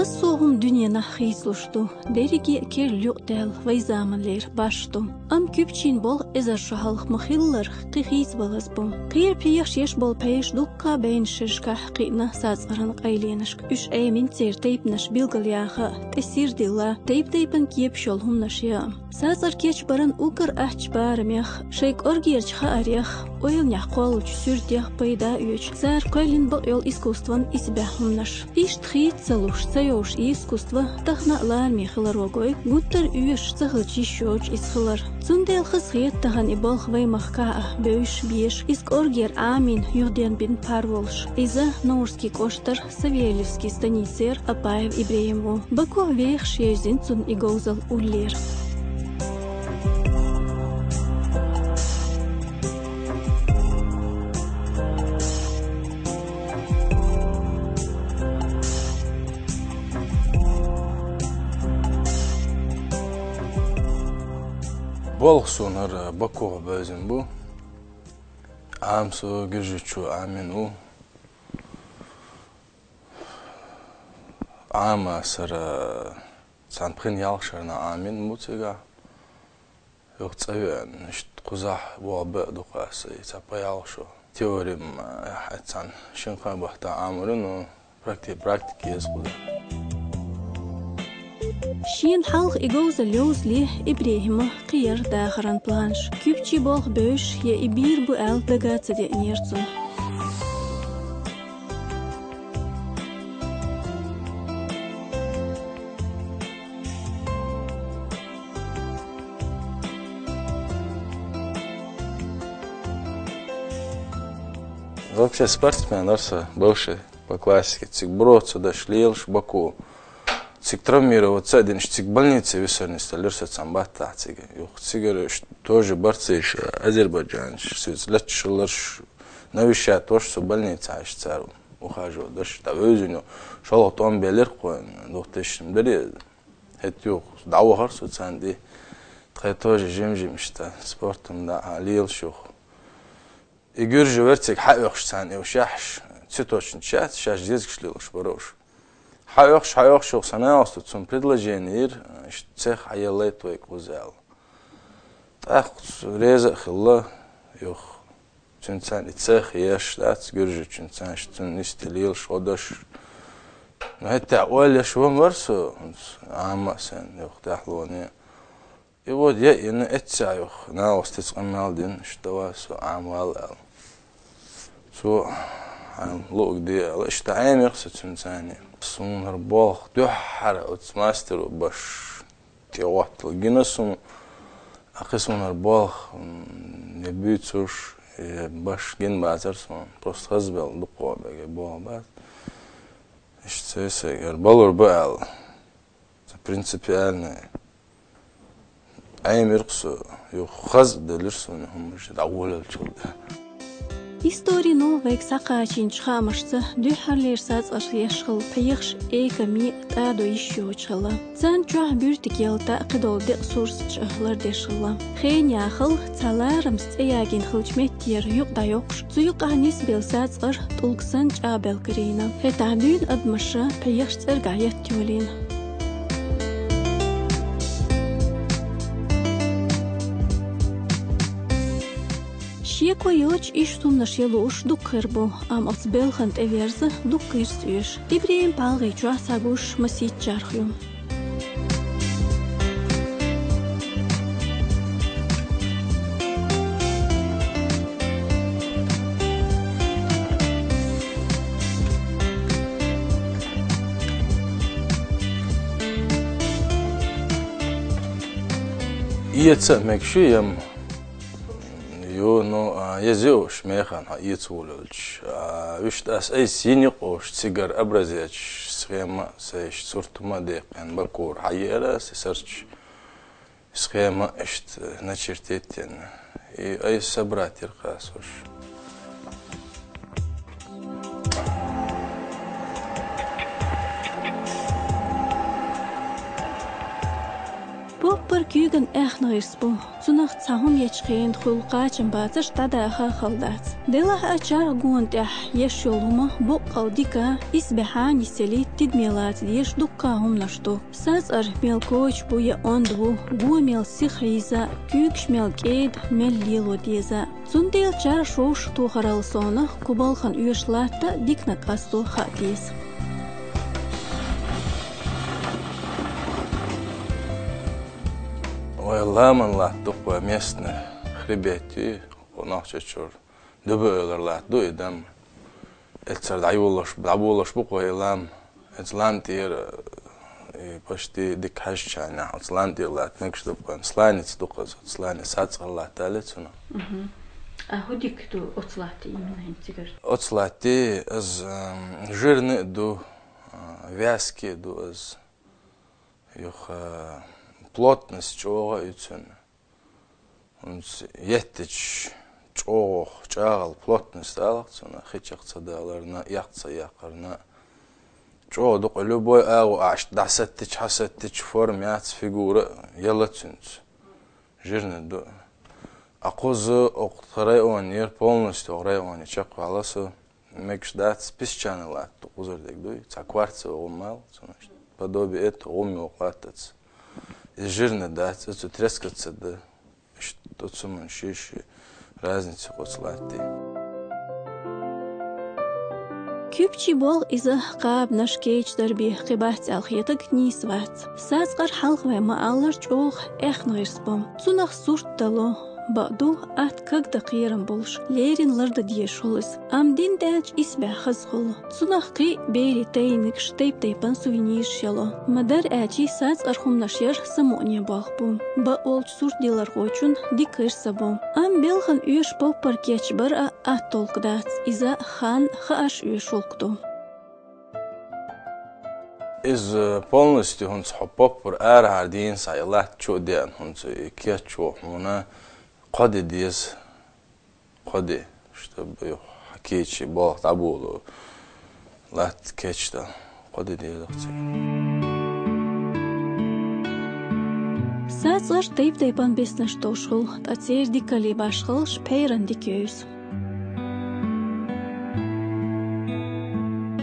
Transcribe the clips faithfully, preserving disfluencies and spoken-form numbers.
Массо а хӀума дуьненахь хийцалуш ду, дерриге а керла юкъадаьлла вай заманлера башха ду. Амма куьпчийн болх эзар шо хьалха ма-хиллара, кхин хийцабалаза бу. Кхера пхьегӀаш еш болу пхьегӀаш дуккха а байнарш шерашкахь кхиъна сацкъаран къайленашка. Уьш Ӏемина церан тайпанаш билгалъяха а, тӀе сира дилла, тайп-тайпана кепаш йолу хӀуманаш ян а. Сацкъара кечбаран уггар аттачу барамех, шайн кӀоргерчу хаарх, ойланехь кхоллучу суьртех пайда а оьцуш, цара кхоьллина бакъйолу искусстван исбаьхьа хӀуманаш. Иштта хийца ца луш, ца йовш искусство тахана а лараме хиларо гой, гуттар а оьшуш ца хилча йиш йоцуш иза хилар. Цундела хазахета тахана и болх вай махкахь а бевзаш, безаш, иза кӀоргера Ӏамийна юхаденбина пхьар волуш. Иза Наурский кӀоштара Савельевский станицера Апаев ИбрахӀим ву. Бакух вехаш евзина цунна и говзалла уллера. Болх суна хӀара Бакух бевзина бу. Ӏама со Гуьржийчу Ӏамийна ву. Ӏама ас хӀара цхьана пхи-ялх шарна Ӏамийна бу цигахь. Юха цӀа веана, иштта кхузахь ваха бен а ду-кх аса и цхьа пхи-ялх шо. Теорема, э, цхьана шина-кхаа баттахь Ӏамор ю, но практи-, практика еза кхузахь. Шена хьалха и говзалла йовзале, ИбрахӀима кхин яра дахаран планаш. Куьпчийн болх бевзаш я и бийр бу аьлла дага а ца деанера цунна. Вообще спортсмен вара со, бывший, по классике. Цига броца даш лелаш Баку. Цига травмироваться а динаш, цига больнице висар нисделира со цхьана баттахь цига. Юха цигара ш-, тоже борцы ш-, азербайджанаш, соьца летташ хилларш, навещать деш со больницехь аш цара ухаживать деш. ТӀаккха вевзина шолгӀа тӀом белира кхойна, двухтысячном бере. ХӀетте юха дӀавахара со царна тӀе. Тхайн тоже жим-жим иштта спортом дӀа а лелаш юха. И гуьржи верциг хьаоьхуш царна и уьш яхьаш, цветочный чат, шаьш дезагаш лелаш бара уьш. Хьаоьхуш, хьаоьхуш юха сан нагӀалста цунна предложение йира, иштта цех хьаеллайта вайга кхуза аьлла. ТӀаккха цо реза а хилла, юха цуьнан царна и цех еш дац, гуьржичун царна иштта цунна нисде лелаш гӀо даш. Но хӀетте ойла еш ван вара со, хӀинца Ӏама а сайна юха тӀаьхьалоне. И вот я и на эццехь юха, нагӀалста цкъа мел дина, иштта ван со Ӏамавала аьлла. Цо хьайн луъуг де аьлла, иштта Ӏемира со цуьнан царна. Суна хӀара болх дуьххьара оцу мастеро баш тӀегӀоттал гина суна. Акхи суна хӀара болх, м, я буьйцуш, я баш гина бацара суна. Просто хазбелла дукхо бега болх бац. Иштта ца висаргара балур бу аьлла. Ца принципиальный. Ӏемира-кх со, юха хаза а делира суна хӀуманаш дӀаволавеллачул тӀаьхьа. Историно вайга схьакхачийначу хаамашца дуьххьарлера сацкъарш еш хилла пхьегӀаш Эками а тӀадо йиш йоцуш хилла. Царна чохь буьртиг ялта а кхидолу декъа сурсаташ а лардеш хилла. Хен яхалла, цхьа ларамца цӀе ягийна хиллачу меттера юкъа дӀайоккхуш, цу юкъахь нисбелла сацкъар тӀулг санна чӀагӀбелла карийна. ХӀетахь дуьйна адамаша пхьегӀаш цӀергахь етта йолийна. Шеко йоцуш, иштта хӀуманаш ян лууш дукха хир бу, амма оцу белхан тӀеверза дукха гӀирс оьшу. ИбрахӀим пхьалгӀий чохь схьагуш масийтта чарх ю. Эца а мегаш ю ям? Ю, ну, а, еза ю уьш механа хьан эца волавелча. А, вуьшта ас айса йина ю-кх уьш цигара образец, схема а сайша, сурт ма а деккхина, Бакура хьан еара ас и сарч. Схема иштта начертить йина. И айса собрать йира-кх ас уьш. Поппар Куьйган аьхна гӀирс бу. Цунах цхьа хӀума ечу хенахь хуьлу кхачам бацарш дӀадаха хала дац. Делахь а чарх гона тӀехь еш йолу хӀума боккъал дика, исбаьхьа нисъелийта тидаме лаца дезаш дуккха хӀуманаш ду. СацкъӀар мел коча бу я онда ву, го мел сиха хьийза, куьйгаш мел кӀеда, мел лело деза. Цундела чарх шовшах тохарал совнах кху балхана оьшу латта диканиг къасто хаа деза. Вай ламан латта ду-кх вай местный хребет, кху Нохчийчуьра Дуьбаевлар латта ду и дам. Эццара дӀайолалуш, дӀаболалуш бу-кх вай и лам. Оцу лам тӀера, и, почти дика хьаьжча, оцу лам тӀера латта мегаш ду-кх вайн. Сланица ду-кх иза, оцу сланица, сацкъӀар латта аьлла цунах. Мгм. А хӀун дика ду оцу латте именно хӀинца цигара? Оцу латте иза, ам, жирный а ду, а, вязкий а ду иза. Юха, а, плотность чӀогӀа а ю цуьнан. ХӀинца еттачу чӀогӀа, чӀагӀал плотность алахь цунах, хи чекх ца даларна, экх ца яккхарна. ЧӀогӀа ду-кх, любой агӀо ахьа дӀасаттича, хьасаттича форма яц, фигура а яла цуьнца. Жирный ду. А кхуза окху тхан районера, полностью окху районе чекхваьлла со. Мегаш дац, песчаный латта ду, кхузара дерг дуй, цхьа кварцевый гӀум ала цунах, подобие этого гӀум йоккху латтаца. Иза жирный дац, иза трескаться ду. Иштта оцу хӀуманан ши-ши разница оцу латте. Куьпчий болх иза кхабанаш кечдар бен кхин бац аьлла хетарг нийса вац. СацкъӀар хьалха вай ма-аллара чӀогӀа аьхна гӀирс бу. Цунах сурт дало, бакъду, атта кагдан кхерам болуш, леррина лардан дезаш хуьлу иза. Амма дин даьлча исбаьхьа хаза хуьлу. Цунах кхин а белийн тайнигаш, тайп-тайпана сувенираш яло. Ма-дарра аьлча, сацкъӀар хӀуманаш яр самукъане болх бу. Бакъволчу сурт дилархочун дика гӀирс а бу. Амма белхан оьшу поппар кечбар а атта толка дац. Иза хан, хаарш оьшу гӀуллакх ду. Иза полностью хӀинца хьо поппар арахьара дийна схьа и латта чу а деана, хӀинца и кечву хьуна кхо де деза. Кхо де, чтобы хьан кечий болх дӀаболо, латта кечдан, кхо де деза-кх цига. СацкъӀар тайп-тайпана беснаш долуш хуьлу, ткъа церан дикаллин башхаллаш пхьеран дика евза.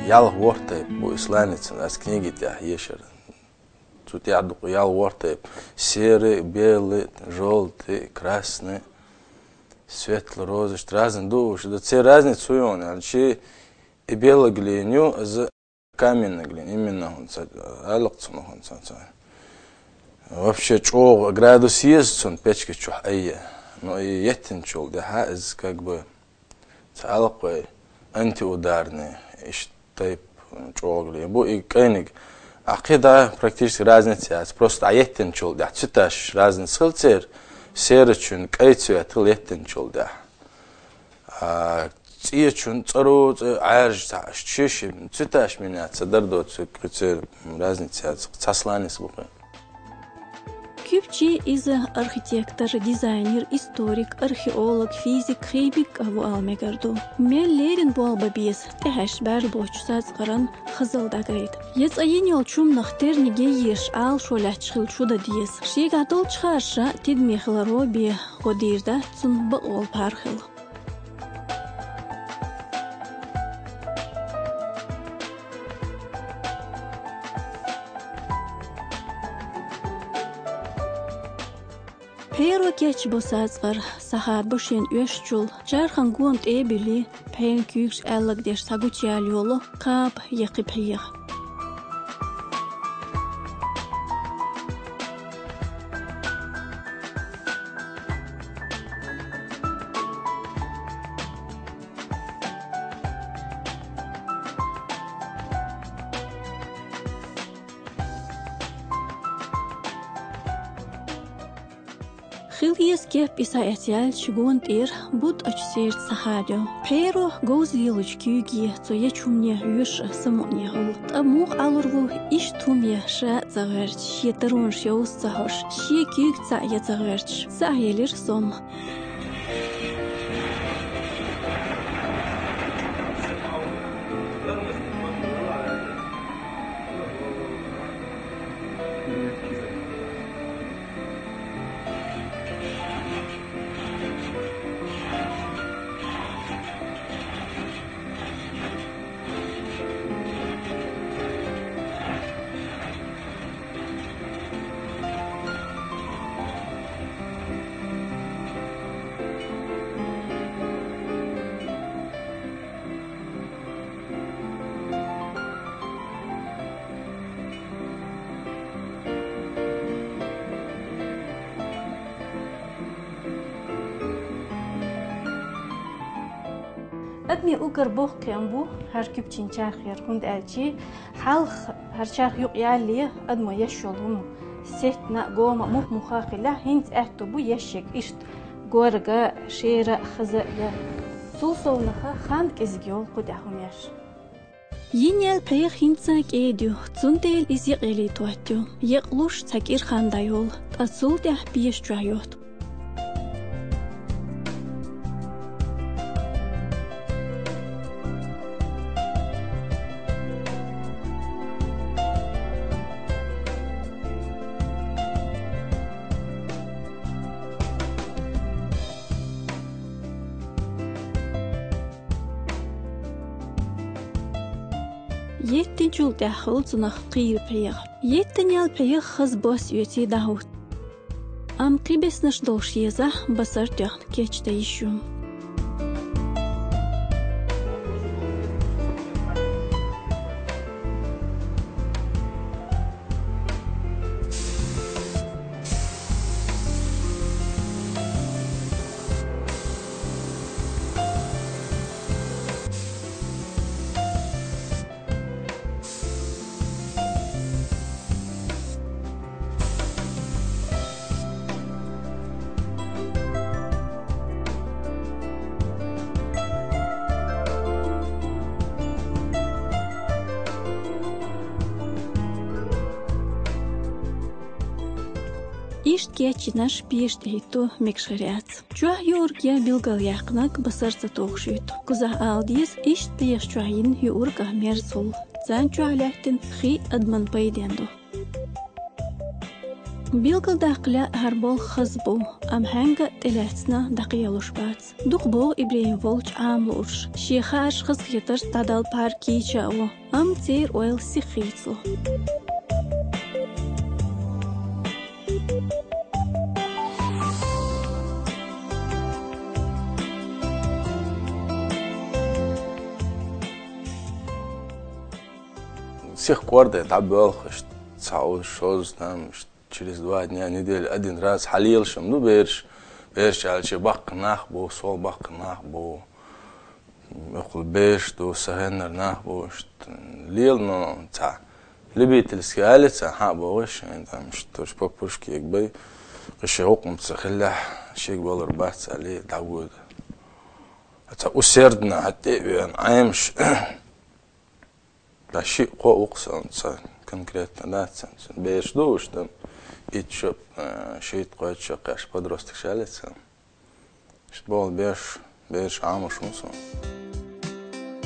Ялх-ворхӀ тайп бу и сланицан, ас книги тӀехь ешар. Цу тӀехь ду-кх ялх-ворхӀ тайп. Серый, белый, жёлтый, красный, светло-розовый, разный ду уьш. Да церан разница хӀун ю аьлча, и белый глина ю, иза каменный глина, именно хӀинца, аьлла-кх цунах хӀинца. Вообще чӀогӀа градус еза цунна печка чохь айъа. Но и еттинчул тӀаьхьа иза как бы Ца алкъой антиударный, иштта тайп чӀогӀа ле бу и кӀайниг. А кхидӀа практически разница яц. Просто а еттинчул тӀехь цуьташ разница хила церан, серачун кӀай цвет хила еттинчул тӀехь. А цӀечун цӀаро цӀе Ӏаьржа цхьа шиши цуьташ минаца дар доцу кхи церан разница яц. Цхьа сланис бу кхин. Куьпчий иза архитектор, дизайнер, историк, археолог, физик, химик а ву ала мегар ду. Мел леррина болх бан беза, тӀехьаьш баьрла боцчу сацкъаран хазалла дӀагайта. Я цӀа йина йолчу хӀуманах терниг яйеш Ӏалашо лаьтташ хила чу дан деза. Шегахь долчу хаарша тидаме хиларо бен гӀо дийр дац цунна бакъволу пхьар хила. Пхьеро кечбо сацкъар, схьахадабо шена оьшучул, чархан гона тӀе а буьллий, пхьеран куьйгаш аьлларг деш схьагучуяла йолу кхаба я кхин пхьегӀа. Хила еза кеп и схьаэца яьлча, гона тӀера бутӀачу серца схьахадайо. Пхьеро говза лелочу куьйге, цо ечу хӀумане йоьшуш а самукъане хуьлу. Ткъа муха Ӏалур ву иштта хӀума ян ша а ца гӀерташ, шен таронаш йовза ца хьош, шен куьйга цхьаъ ян ца гӀерташ? Цхьаъ елира сом. Адамий уггар боккха кхиам бу хӀара куьпчийн чарх яр, хӀунда аьлча хьалха хӀара чарх юкъ ялале адамо еш йолу хӀума, сеттина а, гома а мух-муха а хилахь, хӀинца аьтто бу еш ерг иштта горга а, шера а, хаза а ян. Цул совнаха хан кӀезиг йолу кху тӀехь хӀума еш. Йинел пхьегӀа хӀинца кӀеда ю, цундела иза екъале тотту. Екъалуш цхьа кӀира хан дӀайолу, ткъа цул тӀаьхьа пеша чохь йотту. Еттинчул тӀаьхьа хуьлу цунах кхийра пхьегӀа. Еттинел пхьегӀа хаза бос оьций дӀахӀутту. Амма кхин беснаш долуш езахь, басар тоьхна кечдан йиш ю. Иштта кечйинарш пеша тӀе хӀитто мегаш хир яц. Чохь юург я билгалъяьккхинарг басар ца тухуш юьту. Кхузахь ала деза, иштта пеша чохь йина юург а мерза хуьлу. Царна чохь лаьттина хи адаман пайденна ду. Билгалдаккха лаьа хӀара болх хаза бу, амма хьаьнга а тӀелаьцна дӀакхелуш бац. Дукха боху ИбрахӀим волчу Ӏама луурш, шен хаарш хазахетарца дӀадала пхьар кийча а ву, амма церан ойла сиха хийцало. Сиха кӀордой дӀабоьлхуш, цхьа шозза там, через два дня, неделю, один раз хьалелаш ма ду бераш. Бераш аьлча, баккха нах бу, сол баккха нах бу. Муьлхха бераш ду, сан хеннара нах бу, иштта лела, но цхьа любительски аьлла, цхьа хьан а бохуш, шайн там иштта тоже по пушке бай, кхин шайн хӀукхумца хиллехь, шега валар бац аьлла, дӀагода. Цхьа усердно хьан тӀе а веана, Ӏемаш. Ткъа шиъ-кхоъ ву-кх сан, ца конкретно дац сан. Бераш ду уьш дан. Итт шо, э, шийтта-кхойтта шо кхаьш подросток шаьлла сан. Иштта боху бераш, бераш Ӏамош ву сан.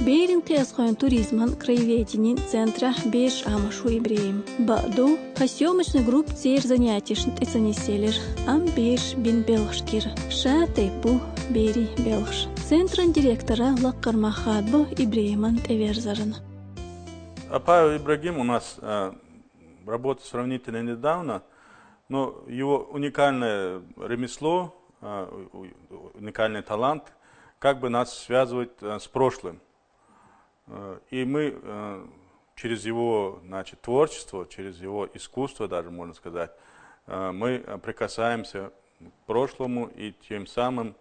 Берийн кхиазхойн туризман краеведенийн центрахь бераш Ӏамош ву ИбрахӀим. Бакъду, тхан съёмочный группа церан занятешна тӀе ца нисъелира, амма бераш бина белхаш гира. Ша тайпа бу берийн белхаш. Центран директора лаккхара мах хадабо ИбрахӀиман тӀеверзарна. Апаев Ибрагим у нас, э, работает сравнительно недавно, но его уникальное ремесло, э, у-, у-, уникальный талант как бы нас связывает, э, с прошлым. Э, и мы, э, через его, значит, творчество, через его искусство даже, можно сказать, э, мы, э, прикасаемся к прошлому и тем самым,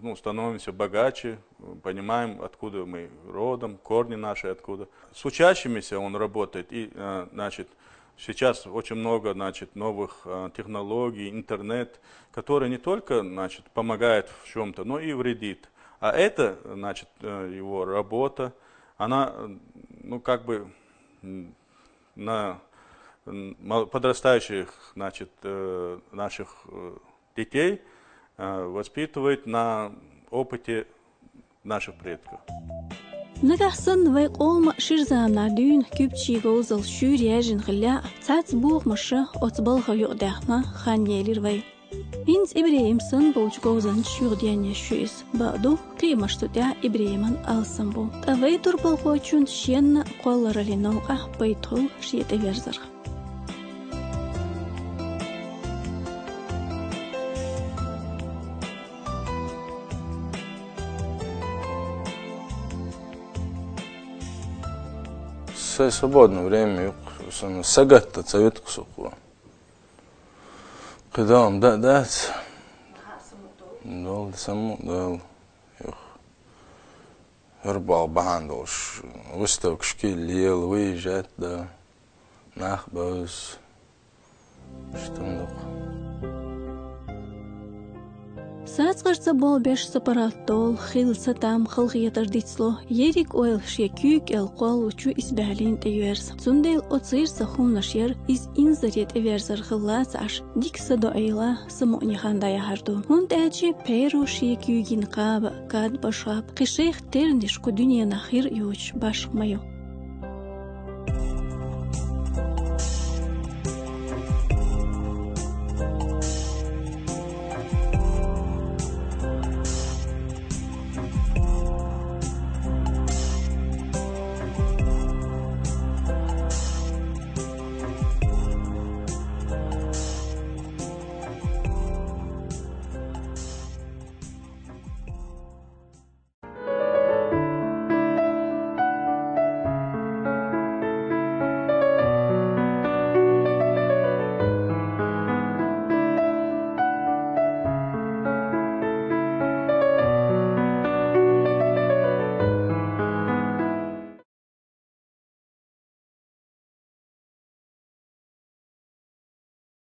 ну, становимся богаче, э, понимаем, откуда мы родом, корни наши откуда. С учащимися он работает, и, э, значит, сейчас очень много, значит, новых, э, технологий, интернет, который не только, значит, помогает в чём-то, но и вредит. А это, значит, э, его работа, она, э, ну, как бы, м, на, м, мал-, подрастающих, значит, э, наших, э, детей, э, воспитывает на опыте наших предков. Нагахь санна вай къоман шира заманахь дуьйна куьпчийн говзалла шуьйра яьржина хиллехь а, цхьацца бохамаша оцу балхах юкъадаьхна хан елира вай. ХӀинца ИбрахӀим санна болчу говзанчаш юхаденъеш ю иза. Бакъду, кхиамаш цу тӀехь ИбрахӀиман алсам бу. Ткъа вай турпалхочунна шенна а кхоллараллин новкъахь пайда хуьлу шен тӀеверзарх. Сайн свободное время юкъа, сан сагатта ца витакх сукъо. Кхидолу дан а дац. Долу, саму долу. Юх. Юр бал бахьан долуш выставкашкий лела, выезжать да, нах бевза. Иштта ма ду-кх. Сацкъарца болу берш ца паргӀатдолу, хилла ца там, халахетар дицло, ерриг ойла шен куьйга кӀел кхоллучу исбаьхьаллина тӀеверза. Цундела оцу гӀирсах хӀуманаш яра иза инзаре тӀеверзар хилла ца Ӏаш, дика са доӀийла, са мукъане хан дӀаяхьар ду. ХӀунда аьлча пхьеро шен куьйгина кхаба, кад башхаб, кхин шайх тернаш кху дуьненахь хир а йоцуш башха ма ю.